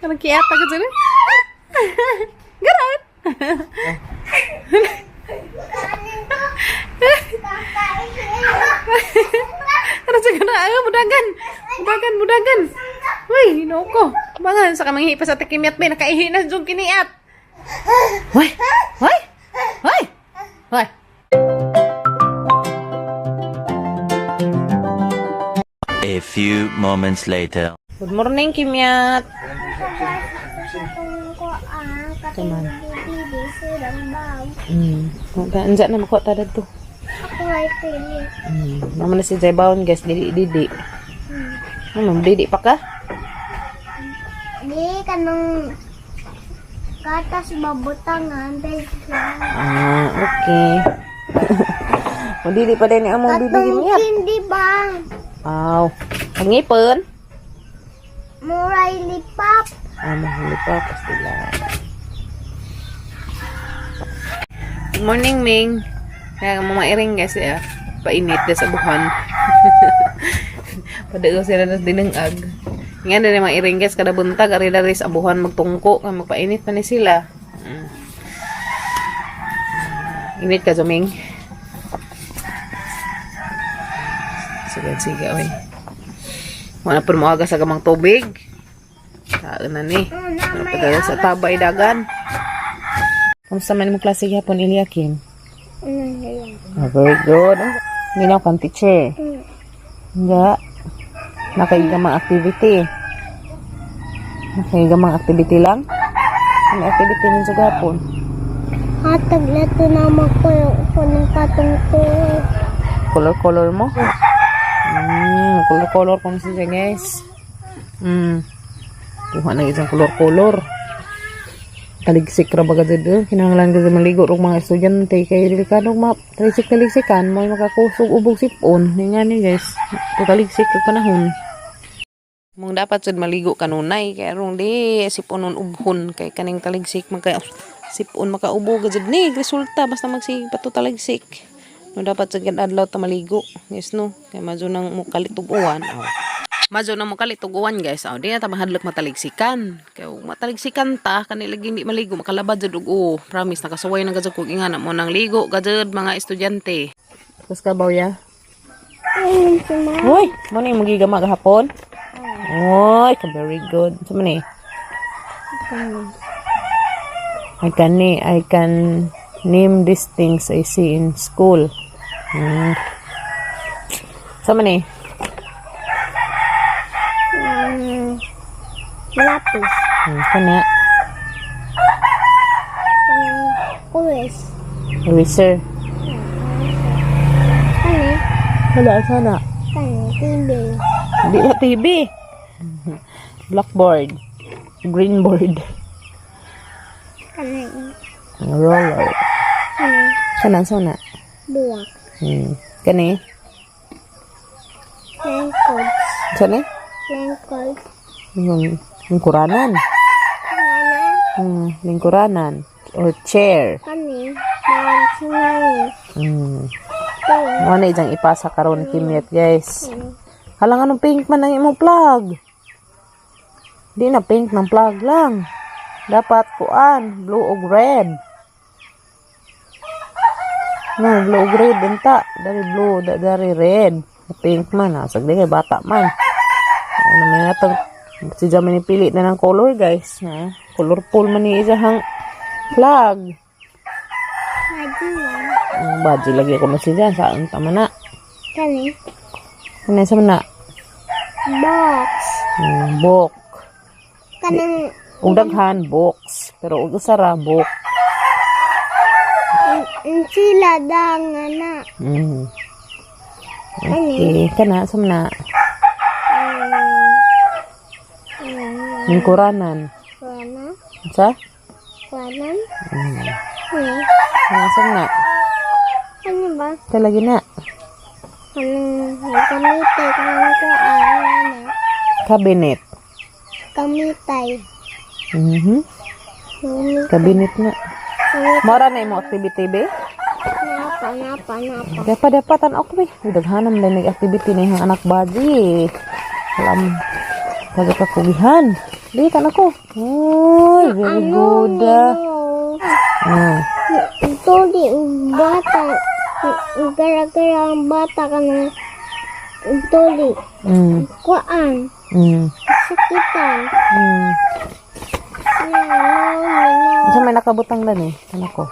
Kanang kiata ka sila. Garan. Ano sa kana? Ay, mudagan. Mudagan, mudagan. Uy, hinoo ko. Bangan sa kamang hipa sa tikimyat may nakaihi na jud kiniat. Hoy! Hoy! Hoy! Hoy! A few moments later. Good morning, Kimyat. Ako ah. Andiyan na makuha ta dadto. Ako ay pili. Mama na si Jai Baon, guys, dili dili. Ano, dili pa ka? Di kanang gatas babutangan Ah, okay. O dili pa din ang among bibi Katong Kimyat. hindi ba? Aw. Ang ngipon. Muray lipap. Ah, mahuli pa pastila. Good morning, Ming. Kaya mga iring guys, eh, painit na sa buhan. Padago sila nas dinengag. Nga na mga iring guys, kada buntag, ari dari sa buhan magtungko, nga magpainit pa ni sila. Init ka, Zuming. Sige, sige, oy. Wala po mo aga sa gamang tubig. Kaan na ni. Una may Pagkaya sa tabay dagan. Kamusta man imong klase gihapon, Eliakim? Ano yun? Oh, very good. Minaw kang teacher. Nga. Nakaigamang activity. Nakaigamang activity lang? Ano activity ninyo gihapon? Hatag na to naman ko ko ng katungko. Color-color mo? Color-color kung siya, guys. Kuha na isang color-color. Taligsik ra ba ka dito? Kinahanglan ka maligo og mga estudyante kay delikado ma taligsik taligsikan mo makakusog ubog sipon. Ni nga ni guys. To taligsik kag panahon. Mong dapat sad maligo kanunay kay arong di siponon ubhon kay kaning taligsik maka sipon makaubo gud ni resulta basta magsige pa to taligsik. No dapat sad gid adlaw ta maligo. Yes no kay madyo nang mukalitug-uwan. Oh. Madyo nang mukalitug-uwan guys. Oh, di na ta mahadlok mataligsikan. Kay ug mataligsikan ta kani lagi hindi maligo makalabad jud og oo. Promise nakasuway na gud kog ingana mo nang ligo gajud mga estudyante. Tapos ka ya? Ayun si ma. Uy, mo ni magigama gahapon? Uy, ka very good. Sa man eh? I can name these things I see in school. Sa man eh? Lapis. Kana. Kanang kuwis. Eraser. Kani? Wala, sana. Kani TV. Hindi na TV. Blackboard. Green board. Kani Roller. kani Sana, sana. buwak. Kani? Lengkod. Sana? Lengkod. Yung lingkuranan. Kana Lingkuranan. Or chair. kani man singayin. Pink. Mo na ijang ipasa karon Kimyat, guys. Halang anong pink man ang imong plug? Di na pink ng plug lang. Dapat kuan, blue og red. No, blue og red unta. Dari blue, dari red. Pink man ha. Sagdi kay bata man. Ano man natong si Jamie pili na ng color, guys. Ha? Colorful man ni isahang plug. Hajiwan. Ang baji lagi ko na siya. Saan tama na? Kani Ano sa man na? box. Book. Kanang Ug daghan box, pero ug usa ra book. sila danga na. Okay, kana sa man na? Lingkuranan. Kuana. Sa? Kuanan. Kana sa man na? Ano ba? Talagi na. Kanang kamitay. Kanang kuana na. Cabinet. Kamitay. Kamitay. Cabinet na. Mora na imo activity be? Napa, napa, napa. Dapat dapat an ok be. Daghanan man nag activity na iyang anak baji. Alam. Kaga ka kugihan. Dili ka nako. Uy, very good. Ah. No. Ah. Tuli bata. Gara-gara ang bata ka ng tuli. Kuan. Sakitan. No, no, no. Unsa may nakabutang dan eh? Ano ko?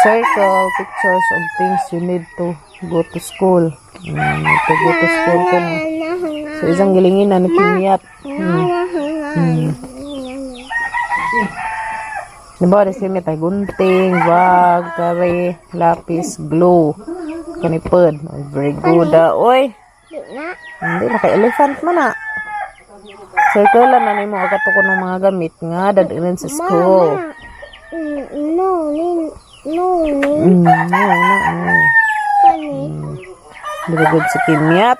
Circle pictures of things you need to go to school. Need to go to school ko na. So isang gilingin na ni Kimyat. Diba, si Kimyat ay gunting, bag, kare, lapis, glue, kanipod. Ay, very good. Ah. Oy, Na. hindi, naka-elephant man ah. Circle lang na nimo agad ko ng mga gamit nga dadalhin sa school. Ma. No, ni, no, ni, No. kani. Very good si Kimyat.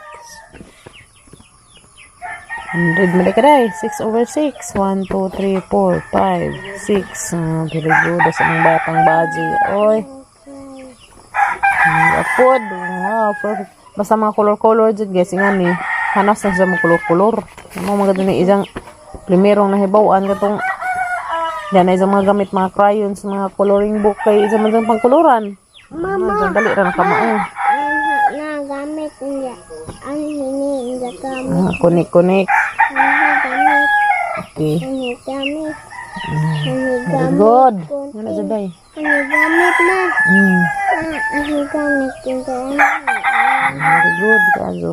100 mo ka day. 6 over 6. 1, 2, 3, 4, 5, 6. Ah, very good. Sa mga batang baji. Oy. Apod. Wow, perfect. Basta mga color-color dyan, guys. Nga ni. Hanas na siya mga color-color. Ano mga ganun isang primerong nahibawan katong yan na isang mga gamit, mga crayons, mga coloring book kay isang mga pangkoloran. Mama. Dali ra na kamao. Ang nagamit niya. Ang hini niya gamit. Ah, kunik-kunik. Ang gamit. Okay. Ang gamit. Ang Very gamit. good. Ano sa day? Ang gamit na. Ang gamit yung Very good, Kaazo.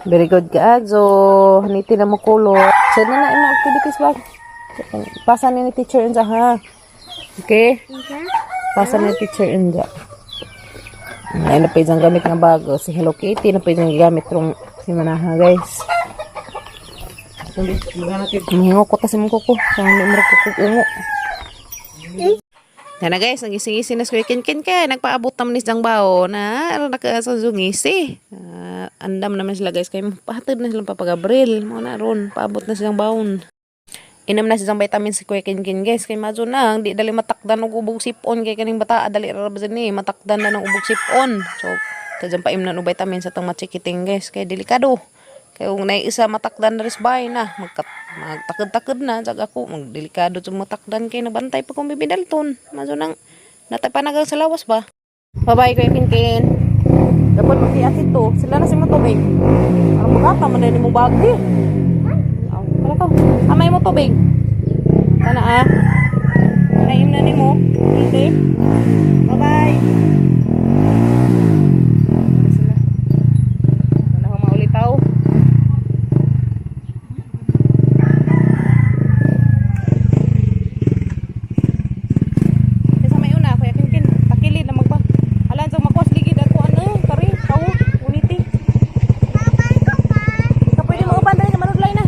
Very good, Kaazo. Haniti na mo kulot. So, na na imo activities ba? Pasa ni teacher unsa ha. Okay? Pasa ni teacher unsa. Ay, na pa isang gamit nga bago. Si Hello Kitty na pa isang gamit rong si Manaha, guys. Mahingo ko kasi mong kuko. Kaya hindi mo rin kuko ungo. Yan na guys, nagising-gising na si Kuya Ken kaya nagpaabot naman ni Siyang Bao na ano nakasasungisi. Andam naman sila guys, kaya pahatid na silang Papa Gabriel. Mga na ron, paabot na silang baon. Inom na siyang vitamin si Kuya Ken guys, kay mazo na, hindi dali matakdan og ubog sipon kay kaning bata, dali ra ba ni matakdan na ng ubog sipon. So, tadyang paim na og vitamin sa tong machikiting guys, kay delikado. Kay kung isa matakdan na ris bay na, magtakad-takad na, jag ako, magdelikado sa matakdan kay nabantay pa kung bibidalton. Mazo nang natapanagang sa lawas ba? Bye-bye, Kuya Kinkin. Dapat magtiat ito. Sila na si mo tubig. Ano magata man din mo bag di. Aw, pala ka. Amay mo tubig. Sana ah. Naim na nimo. Hindi. Bye-bye. Ano sila? Wala akong maulitaw. Sa may una, Kuya Kinkin, takilid na magba. Alan, sa magwas, ligid ako, ano, kari, kawo, uniti. Ka pwede mo uban, dali, manudlay na.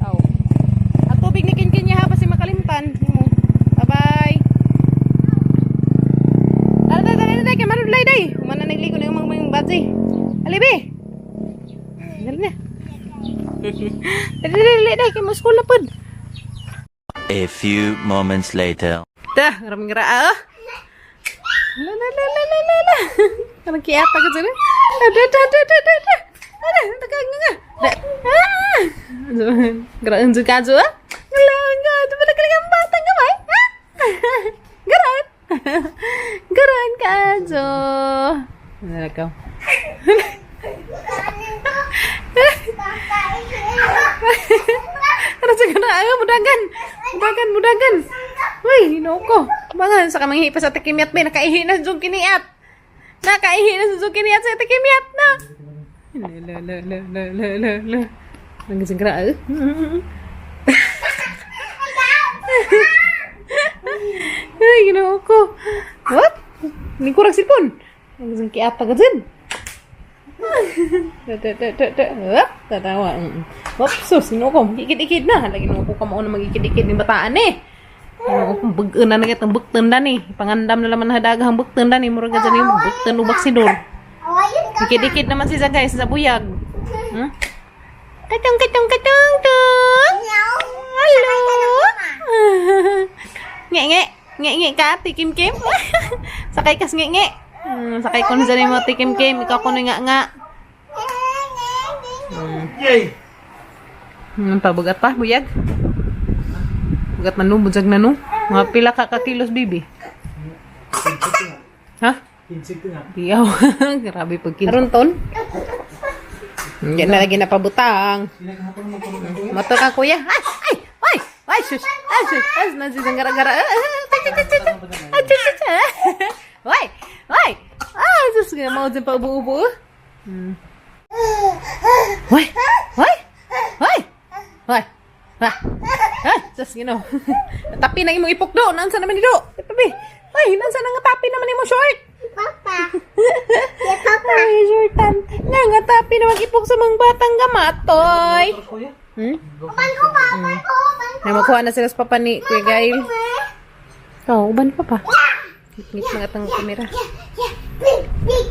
Aw. At tubig ni Kinkin niya ha, basi makalimtan. Nimo. Bye-bye. Dali, dali, dali, dali, kay manudlay, day. Humana nagligo na yung mga badzi. Alibi. Dali na. Dali, dali, dali, dali, kay mo school na pod. A few moments later. Dah, raming raa. Ah. La la la la la la la. Parang kiata ka sila. Ada ada ada ada ada. Ada, ada nga nga. Da. Ah. Garaan juga jo. Galaan nga, di ba nagkalang bata nga bay? Ha? Garaan. Garaan ka jo. Ano ka? Ano sa kana? Ay, mudagan. Mudagan, mudagan. Uy, hinoo ko. Bangan sa kamang hipa sa tikimiat bay nakaihi na sa kiniat. Nakaihi na sa kiniat sa tikimiat na. La la la la la la la la. Nagising ka na, eh. Ay, ginoo ko. What? Hindi ko silpon. Nagising kiat agad din. Tatawa. Whoop, sus, ginoo ko. Ikid-ikid na. Lagi ginoo ko kamao na magikid-ikid ni bataan eh. Ginoo ko, bug na na kitang bugtan na ni. Pangandam na laman hadaga ang bugtan na ni. Murag ka dyan yung bugtan ubak si Dor. Ikid-ikid naman si guys sa buyag. Katong, katong, katong, tong. Hello. Nge, nge. Nge, nge ka, tikim, kim. Sakay kas nge, nge. Sakay ko na dyan mo, tikim, kim. Ikaw ko na nga, nga. Yay! Pabugat pa, buyag. Bugat man no, budsag na no. Mga pila ka kilos, bibi? Ha? Kinsig ko nga. Diyaw. Grabe pag kin. Aron ton? Hindi na lagi napabutang. Motor ka, kuya. Ay! Ay! Ay! Ay! Sus! Ay! Sus! Ay! Nasi sa gara-gara. Ah, ah, ah, ah, ah, ah, ah, ah. Ay! Ay! Ay! Sus! Mau dyan pa ubo-ubo. Hoy! Hoy! Hoy! Hoy! Ha! Ha! Sus, you. Tapi na imong ipok do. Nansa naman ni do? Tabi. Ay, nansa na nga tapi naman imong short. Papa. Yeah, Papa. Ay, shortan. Nga nga tapi naman ipok sa mga batang gamatoy. Kuya? Hmm? Uban ko pa, uban ko, uban ko. Na makuha na sila sa papa ni Kuya Gail. Oh, uban pa pa. Ngit mga tang kamera. Yeah, big, big.